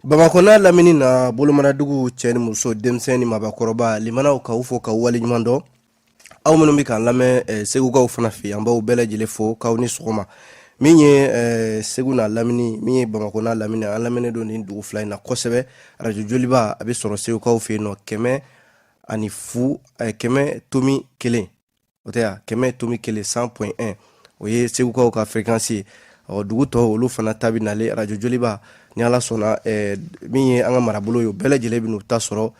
Bamakɔ n'a lamini na, bolomaradugu cɛ ni muso, denmisɛn ni mabakɔrɔba, limanaw, k'aw fo k'aw waleɲuman dɔn. Aw minnu bɛ k'an lamɛn Segukaw fana fɛ, an b'aw bɛɛ lajɛlen fo k'aw ni sɔgɔma. Min ye Segu n'a lamini, min ye Bamakɔ n'a lamini, an lamɛnnen don nin dugu fila in na kosɛbɛ. Arajo Joliba a bɛ sɔrɔ Segukaw fɛ yen nɔ, 100 0, 100.1, o tɛ yan, 100.1, 100.1, o ye Segukaw ka fréquence ye. Ɔ, dugu tɔw, olu fana ta bɛ nalen arajo Joliba ni Ala sɔnna. Min ye an ka marabolo ye, o bɛɛ lajɛlen bɛ n'u ta sɔrɔ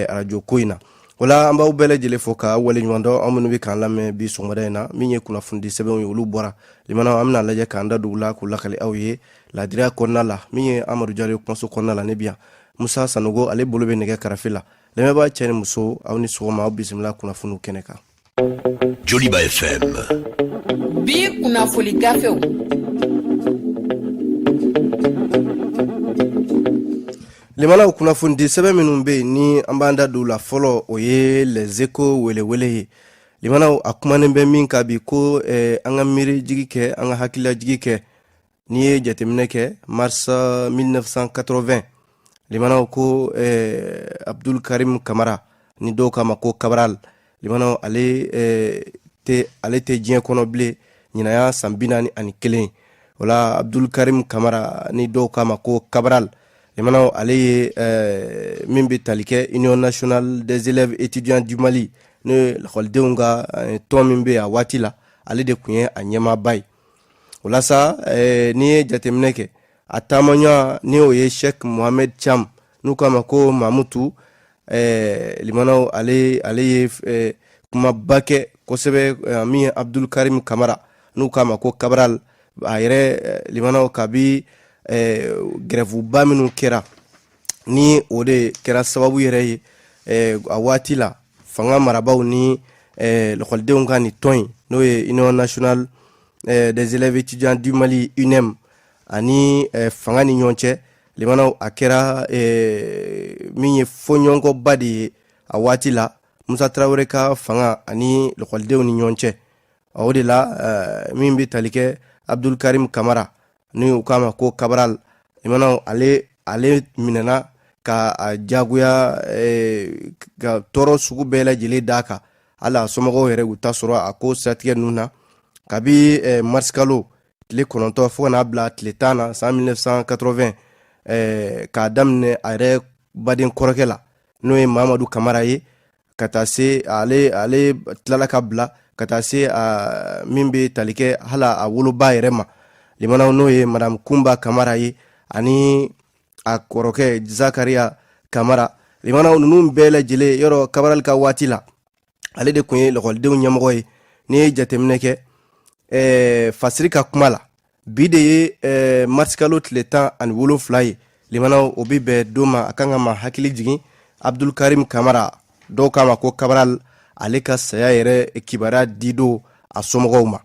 arajo ko in na. O la, an b'aw bɛɛ lajɛlen fo ka waleɲuman dɔn, aw minnu bɛ k'an lamɛn bi sɔgɔmada in na. Min ye kunnafonidi sɛbɛnw ye, olu bɔra. Limanaw, an bɛna lajɛ k'an da dugu la k'u lakali aw ye ladiriya kɔnɔna la. Min ye Amadu Jalo kumaso kɔnɔna la, ne bi yan, Musa Sanogo ale bolo bɛ nɛgɛ karafe la. Lamɛnbaa cɛ ni muso, aw ni sɔgɔma, aw bisimila kunnafoniw kɛnɛ kan. Joliba FM. Bi kunnafoni gafew. Limanaw, kunnafonidi sɛbɛn minnu bɛ yen ni an b'an da don la fɔlɔ, o ye Les Échos welewele ye. Limanaw, a kumanen bɛ min kan bi ko an ka miiri jigi kɛ, an ka hakililajigi kɛ. N'i ye jateminɛ kɛ, mars 1980, limanaw, ko Abdul Karim Kamara, ni dɔw k'a ma ko Cabral, limanaw, ale tɛ, ale tɛ diɲɛ kɔnɔ bilen. Ɲinan y'a san 41. O la, Abdul Karim Kamara, ni dɔw k'a ma ko Cabral, limanaw, ale ye min bɛ tali kɛ Union nationale des élèves étudiants du Mali, n'o ye lakɔlidenw ka tɔn min bɛ a waati la, ale de tun ye a ɲɛmaaba ye. O la sa, n'i ye jateminɛ kɛ, a taamaɲɔgɔn ni o ye Sheikh Mohamed Cham, n'u k'a ma ko Mamutu, limanaw, ale ye kumaba kɛ kosɛbɛ. Min ye Abdul Karim Kamara, n'u k'a ma ko Cabral, a yɛrɛ, limanaw, kabi grèveba minnu kɛra, ni o de kɛra sababu yɛrɛ ye a waati la, fanga marabaaw ni lakɔlidenw ka nin tɔn in, n'o ye Union nationale des élèves étudiants du Mali, UNEM, ani fanga ni ɲɔgɔn cɛ. Limanaw, a kɛra min ye fɔɲɔgɔnkɔba de ye a waati la, Musa Tarawele ka fanga ani lakɔlidenw ni ɲɔgɔn cɛ. O de la, min bɛ tali kɛ Abdul Karim Kamara, ni u k'a ma ko Cabral, limanaw, ale minɛna ka a jagoya ka tɔɔrɔ sugu bɛɛ lajɛlen d'a kan. Hali a somɔgɔw yɛrɛ u ta sɔrɔ a ko siratigɛ ninnu na, kabi marisikalo tile 9 fo ka n'a bila tile 10 na, san 1980, k'a daminɛ a yɛrɛ baden kɔrɔkɛ la, n'o ye Mamadu Kamara ye, ka taa se ale tilala ka bila ka taa se a min bɛ tali kɛ hali a woloba yɛrɛ ma, limanaw, n'o ye Madame Kunba Kamara ye, ani a kɔrɔkɛ Zakariya Kamara. Limanaw, ninnu bɛɛ lajɛlen yɔrɔ, Cabral ka waati la, ale de tun ye lakɔlidenw ɲɛmɔgɔ ye. N'i ye jateminɛ kɛ, Fasiri ka kuma la, bi de ye marisikalo tile 17 ye. Limanaw, o bɛ bɛn don ma a kan ka ma hakili jigin Abdul Karim Kamara, dɔw k'a ma ko Cabral, ale ka saya yɛrɛ kibaruya di don a somɔgɔw ma.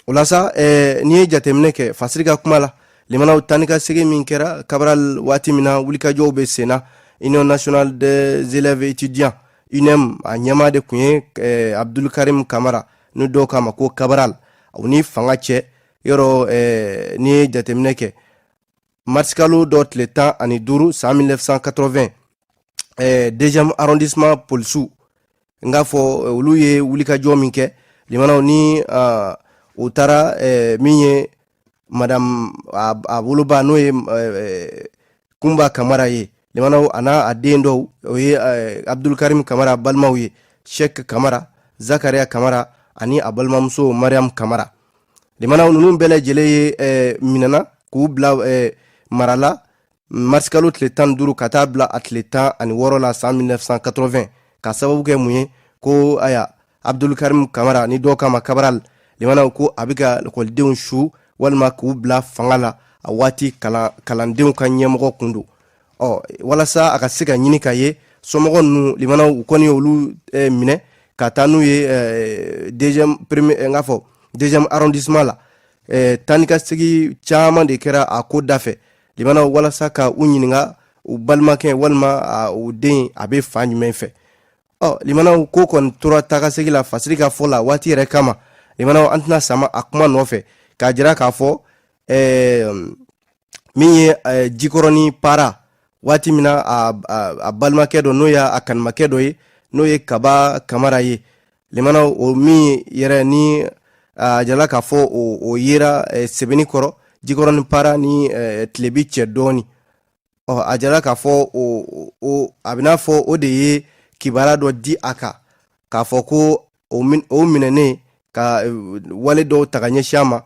O la sa, n'i ye jateminɛ kɛ Fasiri ka kuma la, limanaw, taa ni ka segin min kɛra Cabral waati min na, wulikajɔw bɛ sen na, Union nationale des élèves étudiants, UNEM, a ɲɛmaa de tun ye Abdul Karim Kamara, ni dɔw k'a ma ko Cabral, u ni fanga cɛ yɔrɔ. N'i ye jateminɛ kɛ, marisikalo dɔ tile 15 san 1980, deuxième arrondissement polisiw, n k'a fɔ olu ye wulikajɔ min kɛ, limanaw, ni u taara min ye madame a woloba, n'o ye Kunba Kamara ye, limanaw, a n'a a den dɔw, o ye Abdulkarim Kamara balimaw ye, Sheikh Kamara, Zakaria Kamara ani a balimamuso Mariam Kamara. Limanaw, ninnu bɛɛ lajɛlen ye minɛna k'u bila mara la marisikalo tile 15 ka taa bila a tile 16 la, san 1980, ka sababu kɛ mun ye? Ko aya Abdulkarim Kamara, ni dɔw k'a ma Cabral, limanaw, ko a bɛ ka lakɔlidenw su walima k'u bila fanga la. A waati kalandenw ka ɲɛmɔgɔ kun don. Ɔ, walasa a ka se ka ɲini ka ye somɔgɔ ninnu, limanaw, u kɔni olu minɛ ka taa n'u ye deuxième premier, n k'a fɔ deuxième arrondissement la. Taa ni ka segin caman de kɛra a ko da fɛ, limanaw, walasa ka u ɲininka u balimakɛ walima u den a bɛ fan jumɛn fɛ. Ɔ, limanaw, ko kɔni tora taa ka segin la Fasiri ka fɔ la waati yɛrɛ kama. Limanaw, an tɛna sama a kuma nɔfɛ k'a jira k'a fɔ Min ye Jikɔrɔni Para, waati min na a balimakɛ dɔ, n'o y'a kanumakɛ dɔ ye, n'o ye Kaba Kamara ye, limanaw, o min yɛrɛ ni a jala k'a fɔ o yera sɛbɛnni kɔrɔ Jikɔrɔni Para ni tilebi cɛ dɔɔni. Ɔ, a jala k'a fɔ o a bɛna fɔ o de ye kibaruya dɔ di a kan k'a fɔ ko o minɛnen ka wale dɔw ta ka ɲɛsin a ma.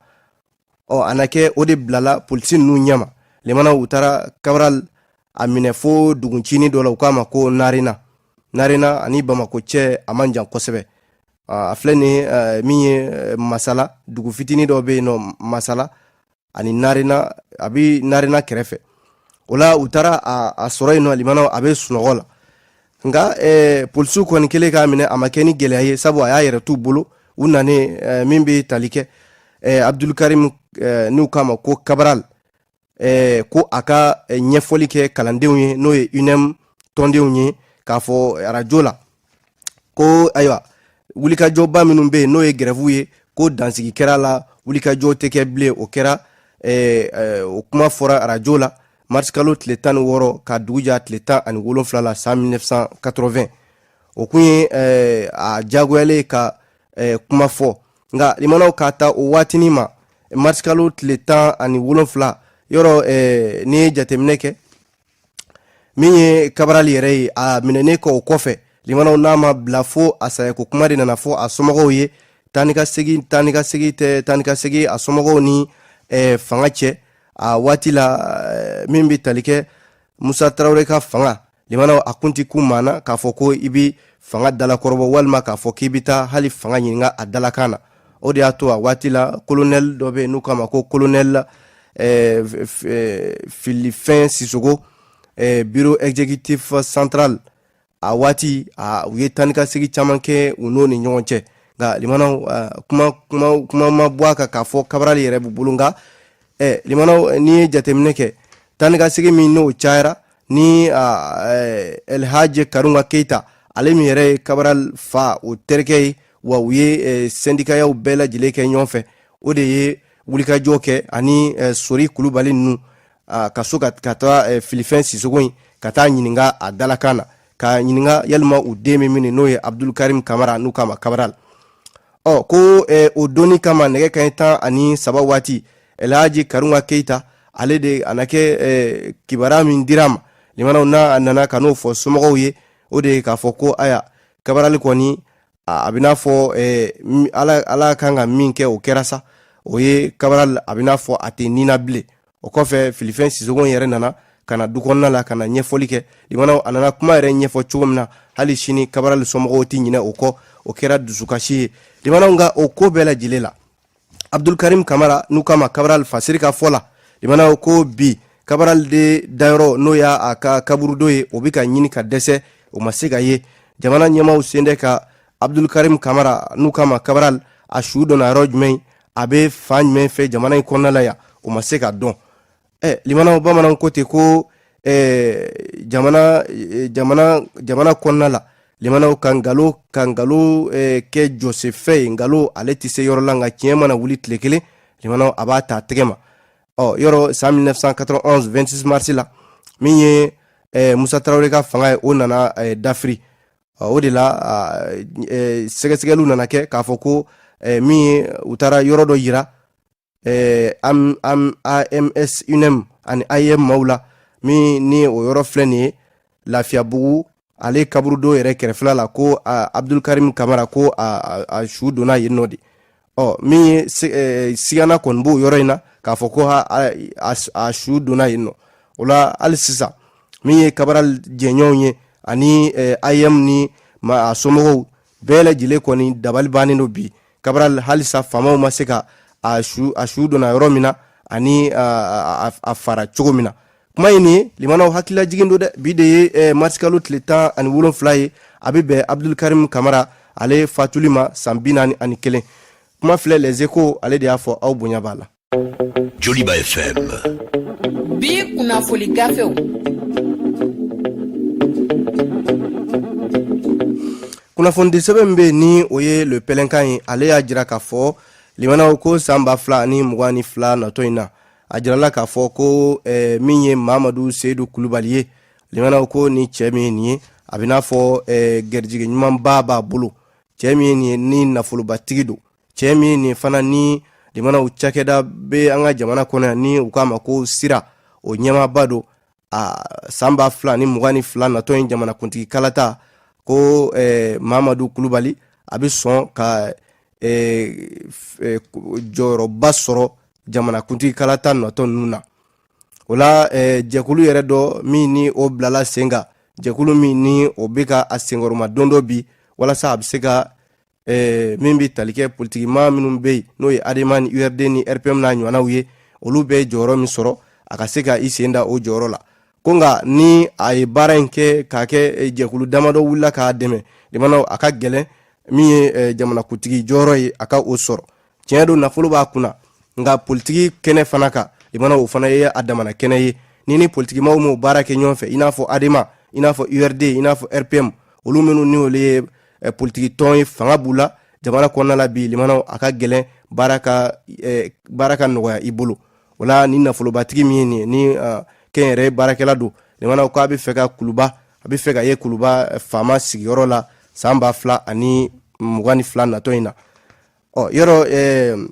Ɔ, a na kɛ o de bilala polisi ninnu ɲɛma. Limanaw, u taara Kabral a minɛ fo duguncinin dɔ la, u k'a ma ko Narena. Narena ani Bamako cɛ a man jan kosɛbɛ. A filɛ nin min ye Masala, dugu fitinin dɔ bɛ yen nɔ Masala ani Narena, a bɛ Narena kɛrɛfɛ. O la, u taara a sɔrɔ yen nɔ, limanaw, a bɛ sunɔgɔ la. Nka polisiw kɔni kɛlen k'a minɛ, a ma kɛ ni gɛlɛya ye, sabu a y'a yɛrɛ t'u bolo. U nanen, min bɛ tali kɛ Abdulkarim, n'u k'a ma ko Kabral, ko a ka ɲɛfɔli kɛ kalandenw ye, n'o ye UNEM tɔndenw ye, k'a fɔ arajo la ko ayiwa, wulikajɔba minnu bɛ yen, n'o ye gɛrɛfuw ye, ko dansigi kɛra la, wulikajɔ tɛ kɛ bilen. O kɛra, o kuma fɔra arajo la marisikalo tile 16 ka dugu ja tile 17 la, san 1980. O kun ye a jagoyalen ka kuma fɔ. Nka limanaw, k'a ta o waatinin ma, marisikalo tile 17 yɔrɔ, n'i ye jateminɛ kɛ, min ye Kabarali yɛrɛ ye, a minɛnen kɔ o kɔfɛ, limanaw, n'a ma bila fo a sayako kuma de nana fɔ a somɔgɔw ye. Taa ni ka segin, taa ni ka segin tɛ, taa ni ka segin a somɔgɔw ni fanga cɛ a waati la, min bɛ tali kɛ Musa Tarawele ka fanga. Limanaw, a kun ti kun maa na k'a fɔ ko i bɛ fanga dalakɔrɔbɔ, walima k'a fɔ k'i bɛ taa hali fanga ɲininka a dalakan na. O de y'a to a waati la, kolonɛli dɔ bɛ yen n'u k'a ma ko kolonɛli Filifɛn Sisogo, bureau exécutif central, a waati u ye taa ni ka segin caman kɛ u n'o ni ɲɔgɔn cɛ. Nka limanaw, kuma kuma kuma ma bɔ a kan k'a fɔ Kabarali yɛrɛ b'u bolo. Nka limanaw, n'i ye jateminɛ kɛ, taa ni ka segin min n'o cayara ni Elhaji Karunga Keyita, ale min yɛrɛ ye Kabaral fa, o terikɛ ye, wa u ye sɛndikayaw bɛɛ lajɛlen kɛ ɲɔgɔn fɛ, o de ye wulikajɔ kɛ ani Sori Kulubali ninnu ka so ka taa Filifɛn Sisogo in ka taa ɲininka a dalakan na, ka ɲininka yalima u den bɛ min, n'o ye Abdulkarim Kamara, n'u k'a ma Kabaral. Ɔ, ko o donni kama, nɛgɛ kaɲɛ 13 waati, Elhaji Karunga Keyita, ale de a na kɛ kibaruya min dira a ma, limanaw, n'a nana ka n'o fɔ somɔgɔw ye, o de ye k'a fɔ ko aya, Kabarali kɔni, a bɛ n'a fɔ Ala kan ka min kɛ, o kɛra sa. O ye Kabaral, a bɛ n'a fɔ a tɛ nina bilen. O kɔfɛ, Filifɛn Sisogo yɛrɛ nana ka na du kɔnɔna la ka na ɲɛfɔli kɛ. Limanaw, a nana kuma yɛrɛ ɲɛfɔ cogo min na, hali sini Kabarali somɔgɔw tɛ ɲinɛ o kɔ. O kɛra dusukasi ye, limanaw. Nka o ko bɛɛ lajɛlen la, Abdulkarim Kamara, n'u k'a ma Kabaral Fasiri ka fɔ la, limanaw, ko bi Kabaral de dayɔrɔ, n'o y'a a ka kaburudo ye, o bɛ ka ɲini ka dɛsɛ, o ma se ka ye. Jamana ɲɛmaaw sen tɛ ka Abdulkarim Kamara, n'u k'a ma Kabaral, a su donna yɔrɔ jumɛn, a bɛ fan jumɛn fɛ jamana in kɔnɔna la yan, o ma se ka dɔn. Limanaw, bamananw ko ten ko jamana jamana jamana kɔnɔna la, limanaw, ka ngalo kɛ jɔsefɛ ye, ngalo ale tɛ se yɔrɔ la, nka tiɲɛ mana wuli tile kelen, limanaw, a b'a ta tɛgɛ ma. Ɔ, yɔrɔ san 1991, 26 mars la, min ye Musa Tarawele ka fanga ye, o nana dafiri. O de la, sɛgɛsɛgɛliw nana kɛ k'a fɔ ko min ye, u taara yɔrɔ dɔ yira AMS UNEM ani AEEM maaw la, min ni o yɔrɔ filɛ nin ye Lafiyabugu, ale kaburudo yɛrɛ kɛrɛfɛla la, ko Abdulkarim Kamara, ko a su donna yen nɔ de. Ɔ, min ye sigana kɔni b'o yɔrɔ in na k'a fɔ ko a su donna yen nɔ. O la, hali sisan, min ye Kabaral jɛɲɔgɔnw ye ani AEEM ni a somɔgɔw bɛɛ lajɛlen kɔni dabali bannen don bi. Kabaral, halisa faamaw ma se ka a su donna yɔrɔ min na ani a fara cogo min na. Kuma ye nin ye, limanaw, hakililajigin don dɛ. Bi de ye marisikalo tile 17 ye, a bɛ bɛn Abdulkarim Kamara ale fatuli ma san 41. Kuma filɛ, Les Échos, ale de y'a fɔ, aw bonya b'a la. Joliba FM. Bi kunnafoli gafew. Kunnafonidi sɛbɛn min bɛ yen, ni o ye Le Pɛlɛnkan ye, ale y'a jira k'a fɔ, limanaw, ko san 2022 natɔ in na. A jirala k'a fɔ ko min ye Mamadu Seyidu Kulubali ye, limanaw, ko ni cɛ min ye nin ye, a bɛ n'a fɔ garijɛgɛ ɲumanba b'a bolo. Cɛ min ye nin ye, ni nafolobatigi don. Cɛ min ye nin fana, ni limanaw, cakɛda bɛ an ka jamana kɔnɔ yan ni u k'a ma ko Sira, o ɲɛmaaba don. A san 2022 natɔ in jamanakuntigi kalata ko Mamadu Kulubali, a bɛ sɔn ka jɔyɔrɔba sɔrɔ jamanakuntigi kalata natɔ ninnu na. O la, jɛkulu yɛrɛ dɔ min ni o bilala sen kan, jɛkulu min ni o bɛ ka a senkɔrɔma don dɔ bi, walasa a bɛ se ka min bɛ tali kɛ politikimaa minnu bɛ yen, n'o ye Adema ni URD ni RPM n'a ɲɔgɔnnaw ye, olu bɛ jɔyɔrɔ min sɔrɔ, a ka se ka i sen da o jɔyɔrɔ la. Ko nka ni a ye baara in kɛ k'a kɛ jɛkulu damadɔ wulila k'a dɛmɛ, limanaw, a ka gɛlɛn min ye jamanakuntigi jɔyɔrɔ ye, a ka o sɔrɔ. Tiɲɛ don, nafolo b'a kunna, nka politiki kɛnɛ fana kan, limanaw, o fana ye a damana kɛnɛ ye. Ni politikimaw m'o baara kɛ ɲɔgɔn fɛ, i n'a fɔ Adema, i n'a fɔ URD, i n'a fɔ RPM, olu minnu ni olu ye politiki tɔn ye, fanga b'u la jamana kɔnɔna la bi, limanaw, a ka gɛlɛn baara ka nɔgɔya i bolo. O la, ni nafolobatigi min ye nin ye, ni kɛnyɛrɛye baarakɛla don, limanaw, k'a bɛ fɛ ka Kuluba, a bɛ fɛ ka ye Kuluba faama sigiyɔrɔ la san 2022 natɔ in na. Ɔ yɔrɔ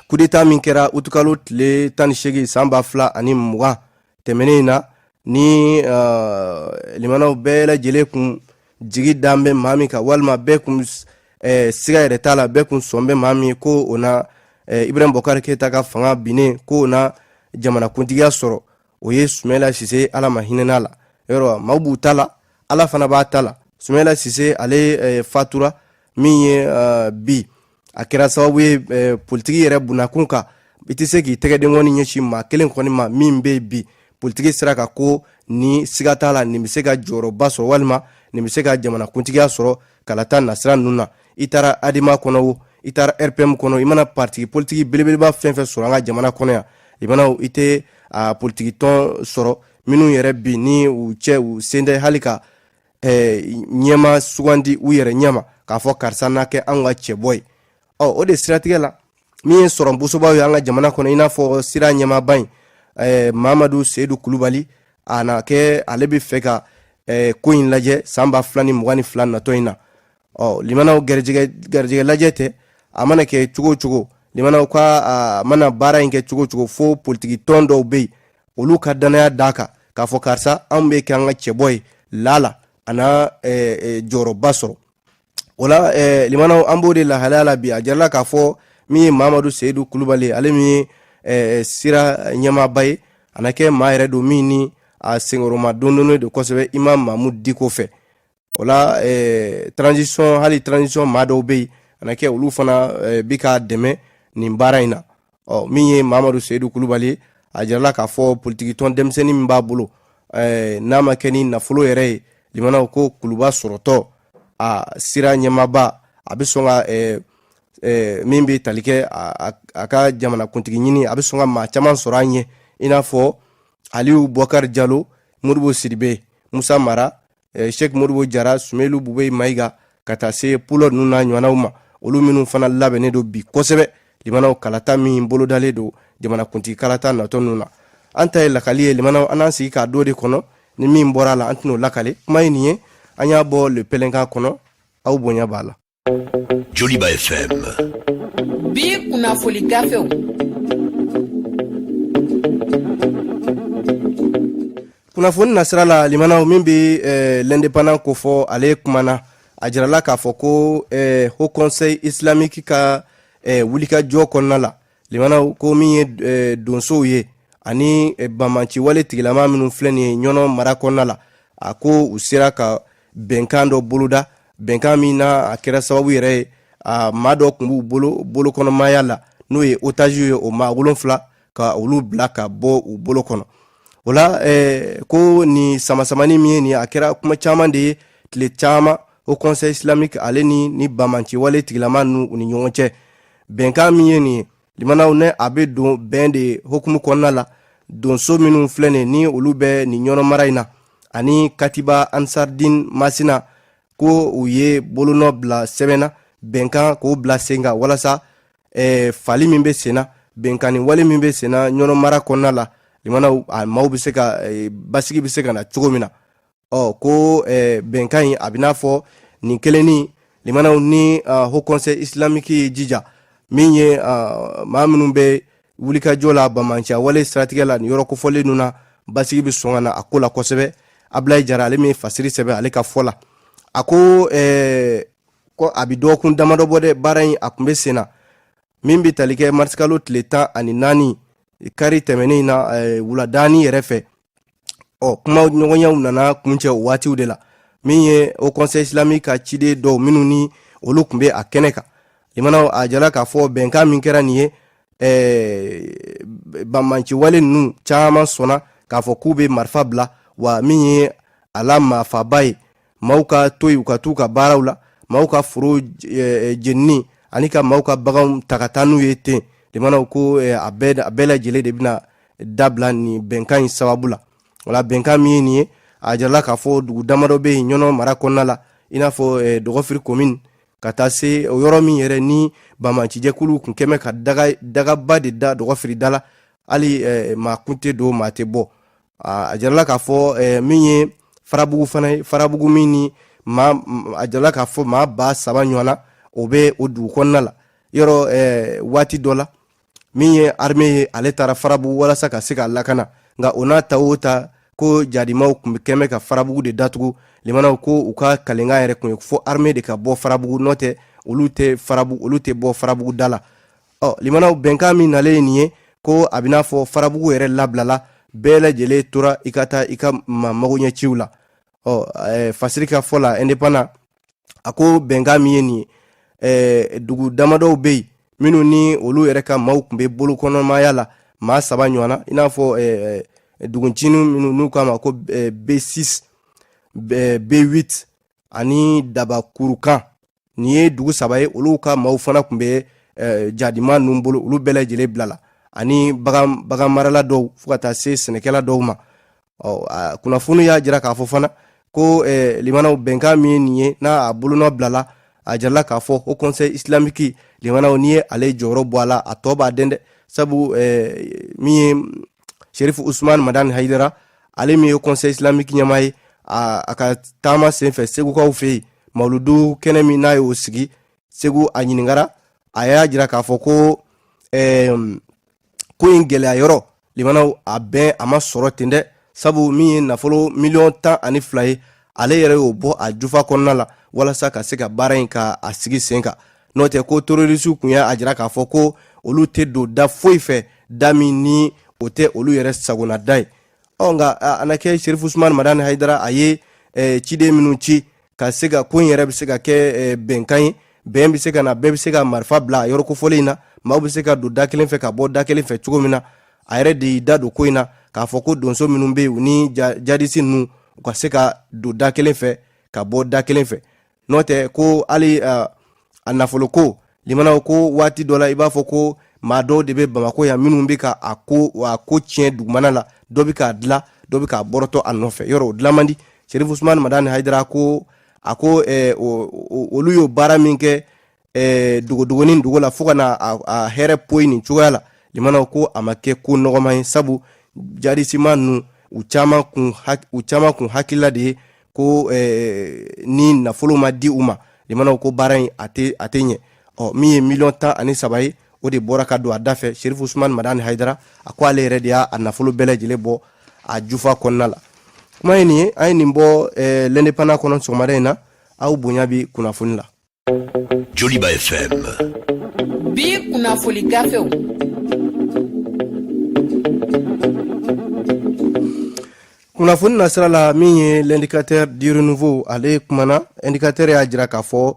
kudeta min kɛra utukalo tile 18 san 2020 tɛmɛnen in na, ni limanaw, bɛɛ lajɛlen kun jigi dan bɛ maa min kan, walima bɛɛ kun siga yɛrɛ t'a la, bɛɛ kun sɔn bɛ maa min ko o na Ibrahim Bɔkari Keyita ka fanga binnen, ko o na jamanakuntigiya sɔrɔ, o ye Sumɛla Sise. Ala ma hinɛna la. Yɔrɔ maaw b'u ta la, Ala fana b'a ta la. Sumɛla Sise, ale fatura min ye bi, a kɛra sababu ye politiki yɛrɛ bunakun kan, i tɛ se k'i tɛgɛdenkɔni ɲɛsin maa kelen kɔni ma min bɛ bi politiki sira kan ko ni siga t'a la, nin bɛ se ka jɔyɔrɔba sɔrɔ, walima nin bɛ se ka jamanakuntigiya sɔrɔ kalata nasira ninnu na. I taara Adema kɔnɔ o, i taara RPM kɔnɔ, i mana parti politiki belebeleba fɛn fɛn sɔrɔ an ka jamana kɔnɔ yan, limanaw, i tɛ a politiki tɔn sɔrɔ minnu yɛrɛ bi ni u cɛ u sen tɛ hali ka ɲɛma sugandi u yɛrɛ ɲɛma k'a fɔ karisa n'a kɛ anw ka cɛbɔ ye. Ɔ o de siratigɛ la, min ye sɔrɔ bosobaw ye an ka jamana kɔnɔ, i n'a fɔ Sira ɲɛmaaba in, Mamadu Seyidu Kulubali, a na kɛ ale bɛ fɛ ka ko in lajɛ san 2022 natɔ in na. Ɔ limanaw, garijɛgɛ lajɛ tɛ, a mana kɛ cogo o cogo, limanaw, ka a mana baara in kɛ cogo o cogo, fo politiki tɔn dɔw bɛ yen, olu ka danaya d'a kan k'a fɔ karisa, anw bɛ kɛ an ka cɛbɔ ye, lala a na jɔyɔrɔba sɔrɔ o la. Limanaw, an b'o de lahalaya la bi. A jirala k'a fɔ min ye Mamadu Seyidu Kulubali, ale min ye Sira ɲɛmaaba ye, a na kɛ maa yɛrɛ don min ni a senkɔrɔma dondonnen don kosɛbɛ Imam Mamudu Diko fɛ. O la, transition, hali transition maa dɔw bɛ yen, a na kɛ olu fana bi k'a dɛmɛ nin baara in na. Ɔ min ye Mamadu Seyidu Kulubali, a jirala k'a fɔ politiki tɔn denmisɛnnin min b'a bolo, n'a ma kɛ ni nafolo yɛrɛ ye, limanaw, ko Kuluba sɔrɔtɔ a Sira ɲɛmaaba, a bɛ sɔn ka min bɛ tali kɛ a ka jamanakuntigi ɲini, a bɛ sɔn ka maa caman sɔrɔ a ɲɛ, i n'a fɔ Aliyu Bɔkari Jalo, Modibo Sidibe, Musa Mara, Sɛki Modibo Jara, Sumelu Bubɛyi Mayiga, ka taa se Pulɔ ninnu n'a ɲɔgɔnnaw ma, olu minnu fana labɛnnen don bi kosɛbɛ, limanaw, kalata min bolodalen don jamanakuntigi kalata natɔ ninnu na. An ta ye lakali ye, limanaw, an n'an sigi k'a don de kɔnɔ, ni min bɔra a la, an tɛn'o lakale. Kuma ye nin ye, an y'a bɔ Le Pɛlɛnkan kɔnɔ. Aw bonya b'a la. Joliba FM. Bi kunnafoli gafew. Kunnafoni nasira la, limanaw, min bɛ L'Indépendant kofɔ, ale kumana, a jirala k'a fɔ ko Haut Conseil islamique ka wulikajɔ kɔnɔna la, limanaw, ko min ye donsow ye ani banbaanci wale tigilama minnu filɛ nin ye Ɲɔnɔ mara kɔnɔna la, a ko u sera ka bɛnkan dɔ boloda, bɛnkan min na a kɛra sababu yɛrɛ ye, a maa dɔ tun b'u bolo bolokɔnɔmaya la, n'o ye otage ye, o maa 7, ka olu bila ka bɔ u bolo kɔnɔ. O la, ko nin samasamani min ye nin, a kɛra kuma caman de ye tile caman. Haut Conseil islamique ale ni banbaanci wale tigilama ninnu, u ni ɲɔgɔn cɛ bɛnkan min ye nin ye, limanaw, ne a bɛ don bɛn de hukumu kɔnɔna la. Donso minnu filɛ nin ni olu bɛ nin Ɲɔnɔ mara in na, ani Katiba Ansardin Masina, ko u ye bolonɔ bila sɛbɛn na, bɛnkan k'o bila sen kan walasa fali min bɛ sen na, Binkanni wale min bɛ senna Ɲɔnɔ mara kɔnɔna la, limanaw, a maaw bɛ se ka basigi bɛ se ka na cogo min na. Ɔ ko bɛnkan in, a bɛ n'a fɔ nin kelenni, limanaw, ni Haut Conseil islamique ye jija min ye, maa minnu bɛ wulikajɔ la banbaanciya wale siratigɛ la nin yɔrɔ kofɔlen ninnu na, basigi bɛ sɔn ka na a ko la kosɛbɛ. Abulayi Jara, ale min ye fasiri sɛbɛn, ale ka fɔ la, a ko ko a bɛ dɔgɔkun damadɔ bɔ dɛ, baara in a tun bɛ sen na, min bɛ tali kɛ marisikalo tile 14, kari tɛmɛnen in na, wuladaani yɛrɛ fɛ. Ɔ kuma ɲɔgɔnyaw nana kuncɛ o waatiw de la. Min ye Haut Conseil islamique ka ciden dɔw minnu ni olu tun bɛ a kɛnɛ kan, limanaw, a jala k'a fɔ bɛnkan min kɛra nin ye, banbaanci wale ninnu caman sɔnna k'a fɔ k'u bɛ marifa bila, wa min ye a la maafaba ye, maaw ka to yen, u ka t'u ka baaraw la, maaw ka foro jenini ani ka maaw ka baganw ta ka taa n'u ye ten, limanaw, ko a bɛɛ lajɛlen de bɛna dabila nin bɛnkan in sababu la. Wala bɛnkan min ye nin ye, a jirala k'a fɔ dugu damadɔ bɛ yen Ɲɔnɔ mara kɔnɔna la, i n'a fɔ Dɔgɔfiri commune, ka taa se o yɔrɔ min yɛrɛ ni banbaancijɛkuluw kun kɛmɛ ka dagaba de da Dɔgɔfiri da la, hali maa kun tɛ don, maa tɛ bɔ. A jirala k'a fɔ min ye Farabugu fana ye, Farabugu min ni maa, a jirala k'a fɔ maa 3000 ɲɔgɔn na, o bɛ o dugu kɔnɔna la yɔrɔ. Waati dɔ la, min ye armée ye, ale taara Farabugu walasa ka se k'a lakana, nka o n'a ta o ta, ko jadimaw tun bɛ kɛmɛ ka Farabugu de datugu. Limanaw, ko u ka kalenkan yɛrɛ tun ye fo armée de ka bɔ Farabugu, n'o tɛ olu tɛ Farabugu, olu tɛ bɔ Farabugu da la. Ɔ limanaw, bɛnkan min nalen ye nin ye, ko a bɛ n'a fɔ Farabugu yɛrɛ labilala, bɛɛ lajɛlen tora i ka taa i ka ma magoɲɛciw la. Ɔ fasiri ka fɔ la, Indépendant, a ko bɛnkan min ye nin ye, dugu damadɔw bɛ yen minnu ni olu yɛrɛ ka maaw tun bɛ bolokɔnɔmaya la, maa 3 ɲɔgɔn na, i n'a fɔ duguncinin minnu n'u k'a ma ko B6, B8 ani Dabakurukan. Nin ye dugu 3 ye, olu ka maaw fana tun bɛ jadima ninnu bolo, olu bɛɛ lajɛlen bilala, ani bagan marala dɔw, fo ka taa se sɛnɛkɛla dɔw ma. Ɔ kunnafoni y'a jira k'a fɔ fana ko limanaw, bɛnkan min ye nin ye, n'a a bolonɔ bilala, a jirala k'a fɔ Haut Conseil islamique, limanaw, n'i ye ale jɔyɔrɔ bɔ a la, a tɔ b'a den dɛ, sabu min ye Sherifu Usman Madani Hayidara, ale min ye Conseil islamique ɲɛmaa ye, a ka taama senfɛ Segukaw fɛ yen, mawuludu kɛnɛ min n'a y'o sigi Segu, a ɲininkara, a y'a jira k'a fɔ ko ko in gɛlɛya yɔrɔ, limanaw, a bɛn a ma sɔrɔ ten dɛ, sabu min ye nafolo miliyɔn 12 ye, ale yɛrɛ y'o bɔ a jufa kɔnɔna la walasa ka se ka baara in ka a sigi sen kan. N'o tɛ, ko terrorisiw kun y'a jira k'a fɔ ko olu tɛ don da foyi fɛ, da min ni o tɛ olu yɛrɛ sagona da ye. Ɔ nka a na kɛ Serifu Usumani Madani Hayidara, a ye ciden minnu ci ka se ka ko in yɛrɛ bɛ se ka kɛ bɛnkan ye, bɛn bɛ se ka na, bɛɛ bɛ se ka marifa bila yɔrɔ kofɔlen in na, maaw bɛ se ka don da kelen fɛ ka bɔ da kelen fɛ cogo min na, a yɛrɛ de y'i da don ko in na k'a fɔ ko donso minnu bɛ yen, u ni jadisi ninnu, u ka se ka don da kelen fɛ ka bɔ da kelen fɛ. N'o tɛ, ko hali a nafolo ko, limanaw, ko waati dɔ la, i b'a fɔ ko maa dɔw de bɛ Bamakɔ yan minnu bɛ ka a ko tiɲɛ dugumana la, dɔ bɛ k'a dilan, dɔ bɛ k'a bɔrɔtɔ a nɔfɛ, yɔrɔ o dilan man di. Serifu Usumani Madani Hayidara ko a ko olu y'o baara min kɛ dogodogonin dogo la fo ka na a hɛrɛ poyi nin cogoya la, limanaw, ko a ma kɛ ko nɔgɔman ye, sabu jadisima ninnu, u caman kun hakilila de ye ko ni nafolo ma di u ma, limanaw, ko baara in a tɛ ɲɛ. Ɔ min ye miliyɔn 13 ye, o de bɔra ka don a da fɛ. Serifu Usumani Madani Hayidara, a ko ale yɛrɛ de y'a nafolo bɛɛ lajɛlen bɔ a jufa kɔnɔna la. Kuma ye nin ye, an ye nin bɔ L'Indépendant kɔnɔ sɔgɔmada in na. Aw bonya bi kunnafoni la. Joliba FM. Bi kunnafoli gafew. Kunnafoni nasira la, min ye L'Indicateur du Renouveau, ale kumana. Indicateur y'a jira k'a fɔ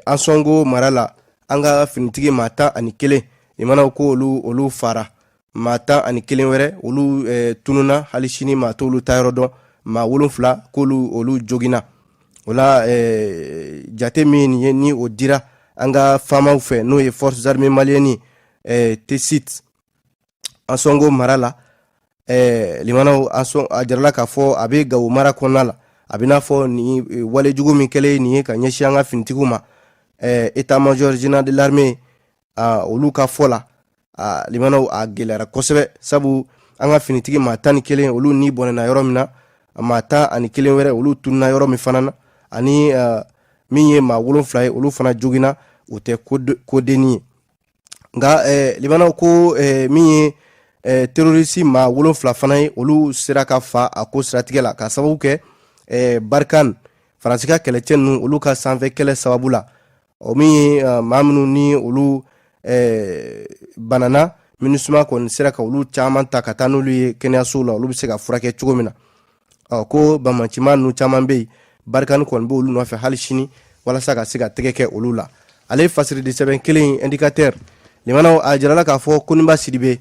Ansɔngo mara la, an ka finitigi maa 11, limanaw, ko olu fara, maa 11 wɛrɛ, olu tununa, hali sini maa t'olu ta yɔrɔ dɔn, maa 7, k'olu olu joginna. O la jate min ye ni o dira an ka faamaw fɛ, n'o ye Forces armées maliennes, Tessit, Ansɔngo mara la, limanaw, a jirala k'a fɔ a bɛ Gawo mara kɔnɔna la. A bɛ n'a fɔ nin walejugu min kɛlen nin ye ka ɲɛsin an ka finitigiw ma, état major général de l'armée, olu ka fɔ la. A limanaw, a gɛlɛyara kosɛbɛ, sabu an ka finitigi maa 11, olu ni bɔnɛna yɔrɔ min na, maa 11 wɛrɛ, olu tununa yɔrɔ min fana na, ani min ye maa 7 ye, olu fana joginna, o tɛ kodenni ye. Nka limanaw, ko min ye terroriste maa 7 fana ye, olu sera ka fa a ko siratigɛ la, ka sababu kɛ Barkhane, Faransi ka kɛlɛcɛ ninnu, olu ka sanfɛ kɛlɛ sababu la. O min ye maa minnu ni olu banana, MINUSMA kɔni sera ka olu caman ta ka taa n'olu ye kɛnɛyasow la, olu bɛ se ka furakɛ cogo min na. Ɔ, ko banbaancima ninnu caman bɛ yen, Barkhane kɔni b'olu nɔfɛ hali sini walasa ka se ka tɛgɛ kɛ olu la. Ale fasiridi sɛbɛn kelen, Indicateur, limanaw, a jirala k'a fɔ Koniba Sidibe,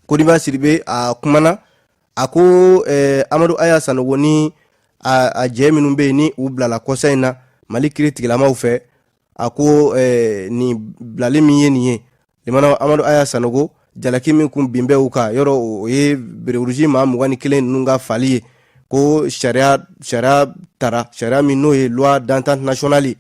Koniba Sidibe, a kumana, a ko Amadu Aya Sanogo ni a jɛ minnu bɛ yen, ni u bilala kɔsa in na Mali kiri tigilamaw fɛ, a ko nin bilali min ye nin ye, limanaw, Amadu Aya Sanogo jalaki min kun bin bɛ u kan yɔrɔ, o ye béret rouge maa 21 ninnu ka fali ye, ko sariya tara, sariya min n'o ye loi d'entente nationale ye,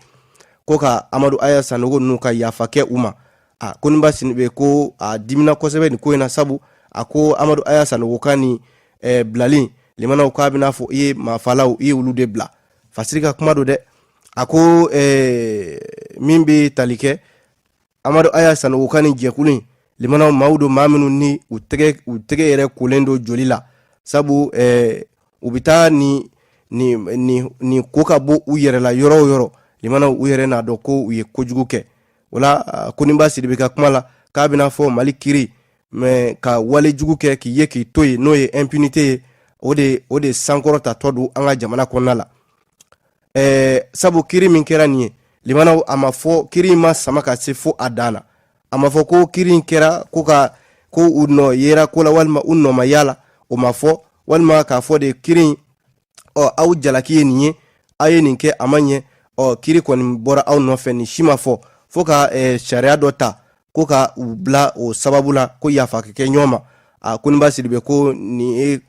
ko ka Amadu Aya Sanogo ninnu ka yafa kɛ u ma. A Koniba Sidibe ko a dimina kosɛbɛ nin ko in na, sabu a ko Amadu Aya Sanogo ka nin bilali, limanaw, k'a bɛna fɔ i ye maafalaw, i ye olu de bila. Fasiri ka kuma don dɛ. A ko min bɛ tali kɛ Amadu Aya Sanogo ka nin jɛkulu in, limanaw, maaw don, maa minnu ni u tɛgɛ yɛrɛ kolen don joli la, sabu u bɛ taa nin ko ka bɔ u yɛrɛ la yɔrɔ o yɔrɔ, limanaw, u yɛrɛ n'a dɔn ko u ye kojugu kɛ. O la, Koniba Sidibe ka kuma la, k'a bɛna fɔ Mali kiri mɛ ka wale jugu kɛ k'i ye k'i to yen, n'o ye impunité ye, o de sankɔrɔtatɔ don an ka jamana kɔnɔna la. Sabu kiri min kɛra nin ye, limanaw, a ma fɔ kiri in ma sama ka se fo a dan na. A ma fɔ ko kiri in kɛra ko ka ko u nɔ yera ko la, walima u nɔ ma y'a la, o ma fɔ, walima k'a fɔ de kiri in, ɔ, aw jalaki ye nin ye, aw ye nin kɛ, a ma ɲɛ, ɔ, kiri kɔni bɔra aw nɔfɛ, nin si ma fɔ, fo ka sariya dɔ ta ko ka u bila o sababu la, ko yafa ka kɛ ɲɔgɔn ma. A Koniba Sidibe ko nin ye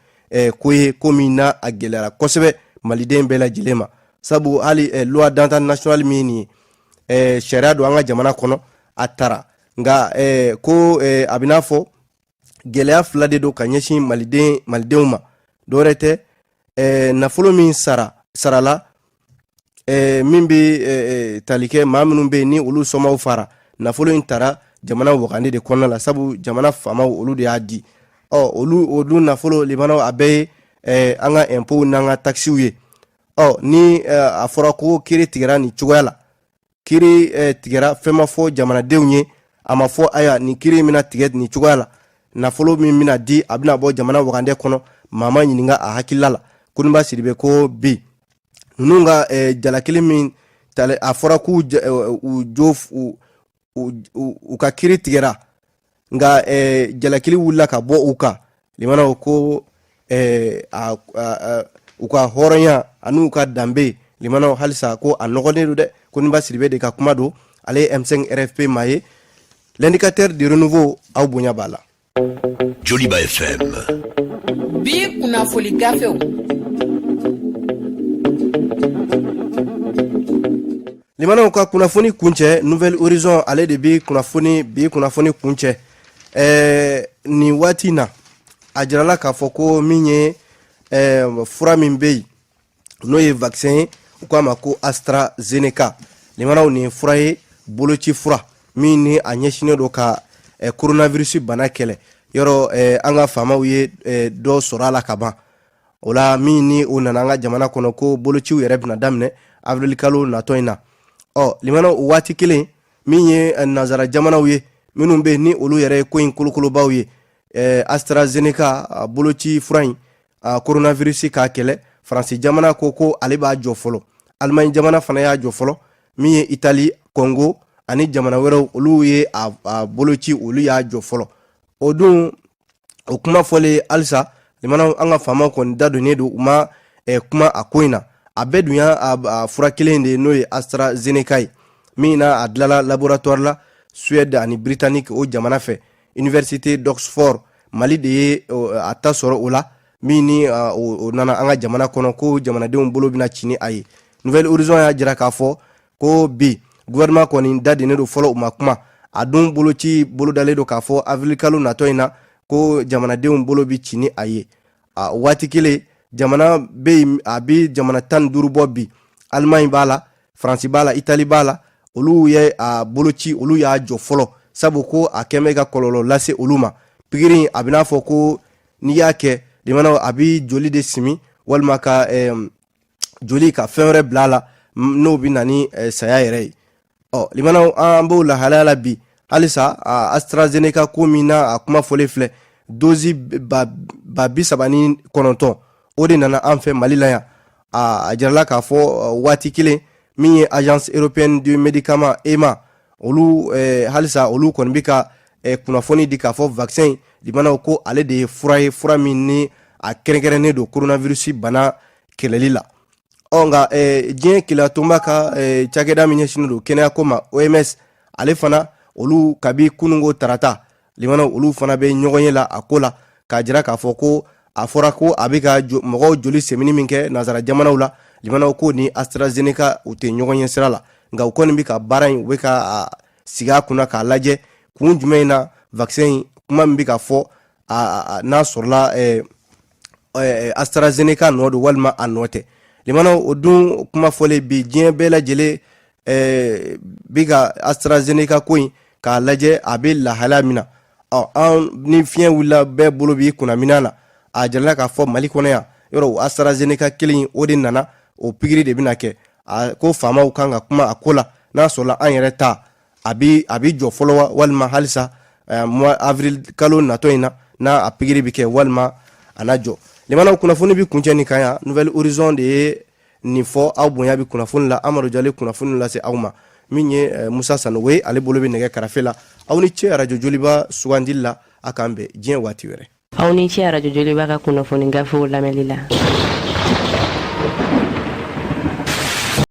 ko ye, ko min na a gɛlɛyara kosɛbɛ maliden bɛɛ lajɛlen ma, sabu hali loi d'entente nationale min ye nin ye, sariya don an ka jamana kɔnɔ, a tara, nka ko a bɛ n'a fɔ gɛlɛya fila de don ka ɲɛsin malidenw ma. Dɔwɛrɛ tɛ, nafolo min sarala, min bɛ tali kɛ maa minnu bɛ yen ni olu sɔmaw fara, nafolo in tara jamana wagande de kɔnɔna la, sabu jamana faamaw, olu de y'a di. Ɔ, olu nafolo, limanaw, a bɛɛ ye an ka impôts n'an ka taxes ye. Ɔ, ni a fɔra ko kiiri tigɛra nin cogoya la, kiiri tigɛra, fɛn ma fɔ jamanadenw ye, a ma fɔ ayiwa nin kiiri in bɛna tigɛ nin cogoya la, nafolo min bɛna di, a bɛna bɔ jamana wagandɛ kɔnɔ, maa ma ɲininka a hakilila la. Koniba Sidibe ko bi ninnu ka jalakili min tale, a fɔra k'u u jo u ka kiiri tigɛra, nka jalakili wulila ka bɔ u kan, limanaw, ko u ka hɔrɔnya ani ka danbe, limanaw, halisa ko a nɔgɔlen don dɛ. Koniba Sidibe de ka kuma don, ale ye M5 RFP maa ye. L'Indicateur du Renouveau, aw bonya b'a la. Joliba FM. Bi kunnafoli gafew. Limanaw, ka kunnafoni kuncɛ, Nouvel Horizon, ale de bi kunnafoni, bi kunnafoni kuncɛ. Nin waati na, a jirala k'a fɔ ko min ye fura min bɛ yen, n'o ye vaccin ye, u k'a ma ko AstraZeneca, limanaw, nin ye fura ye, boloci fura min ni a ɲɛsinnen don ka coronavirus bana kɛlɛ. Yɔrɔ an ka faamaw ye dɔ sɔrɔ a la ka ban. O la, min ni o nana an ka jamana kɔnɔ, ko bolociw yɛrɛ bɛna daminɛ avril kalo natɔ in na. Ɔ, limanaw, o waati kelen, min ye nanzara jamanaw ye, minnu bɛ yen ni olu yɛrɛ ye ko in kolokolobaw ye, AstraZeneca boloci fura in, coronavirus k'a kɛlɛ, Faransi jamana ko ko ale b'a jɔ fɔlɔ, Alimaɲi jamana fana y'a jɔ fɔlɔ, min ye Itali, Congo ani jamana wɛrɛw, olu ye a boloci, olu y'a jɔ fɔlɔ. O dun, o kuma fɔlen halisa, limanaw, an ka faamaw kɔni da donnen don, u ma kuma a ko in na. A bɛɛ dun y'a a fura kelen de ye, n'o ye AstraZeneca ye, min na a dilala laboratoire la Suède ani Britannique o jamana fɛ, Université d'Oxford. Mali de ye a ta sɔrɔ o la, min ni o nana an ka jamana kɔnɔ, ko jamanadenw bolo bɛna ci ni a ye. Nouvel Horizon y'a jira k'a fɔ ko bi gouvernement kɔni da dennen don fɔlɔ, u ma kuma. A dun boloci bolodalen don k'a fɔ avril kalo natɔ in na ko jamanadenw bolo bi ci ni a ye. A waati kelen, jamana bɛ yen, a bɛ jamana 15 bɔ bi. Alimaɲi b'a la, Faransi b'a la, Itali b'a la. Olu ye a boloci, olu y'a jɔ fɔlɔ, sabu ko a kɛn bɛ ka kɔlɔlɔ lase olu ma. Pikiri in, a bɛ n'a fɔ ko n'i y'a kɛ, limanaw, a bɛ joli de simi walima ka joli ka fɛn wɛrɛ bila a la, n'o bɛ na ni saya yɛrɛ ye. Ɔ limanaw, an b'o lahalaya la bi halisa. AstraZeneca ko min na, a kuma fɔlen filɛ, dozi 39,000, o de nana an fɛ Mali la yan. A jirala k'a fɔ waati kelen min ye Agence européenne du médicament, EMA, olu halisa olu kɔni bɛ ka kunnafoni di k'a fɔ vaccin, limanaw, ko ale de ye fura ye, fura min ni a kɛrɛnkɛrɛnnen don coronavirus bana kɛlɛli la. Ɔ nka diɲɛ kelenyatɔnba ka cakɛda min ɲɛsinnen don kɛnɛyako ma, OMS, ale fana, olu kabi kununko tarata, limanaw, olu fana bɛ ɲɔgɔn ye la a ko la, k'a jira k'a fɔ ko a fɔra ko a bɛ ka mɔgɔw joli semini min kɛ nansara jamanaw la, limanaw, ko ni AstraZeneca u tɛ ɲɔgɔn ye sira la. Nka u kɔni bɛ ka baara in, u bɛ ka sigi a kunna k'a lajɛ kun jumɛn in na vaccin in kuma min bɛ ka fɔ, n'a sɔrɔla AstraZeneca nɔ don walima a nɔ tɛ. Limanaw, o dun kuma fɔlen bi, diɲɛ bɛɛ lajɛlen bi ka AstraZeneca ko in k'a lajɛ a bɛ lahalaya min na. Ɔ an ni fiɲɛ wulila, bɛɛ bolo b'i kunna minan na. A jirala k'a fɔ Mali kɔnɔ yan yɔrɔ, o AstraZeneca kelen, o de nana, o pikiri de bɛna kɛ. A ko faamaw kan ka kuma a ko la, n'a sɔrɔla an yɛrɛ ta a bi jɔ fɔlɔ wa, walima halisa mois avril kalo natɔ in na, n'a a pikiri bɛ kɛ walima a na jɔ. Limanaw, kunnafoni bi kuncɛ nin kan yan. Nouvel Horizon de ye nin fɔ. Aw bonya bi kunnafoni la, Amadu Jale kunnafoni lase aw ma. Min ye Musa Sanogo ye, ale bolo bɛ nɛgɛ karafe la. Aw ni ce arajo Joliba sugandili la. A k'an bɛn diɲɛ waati wɛrɛ. Aw ni ce arajo Joliba ka kunnafoni gafew lamɛnli la.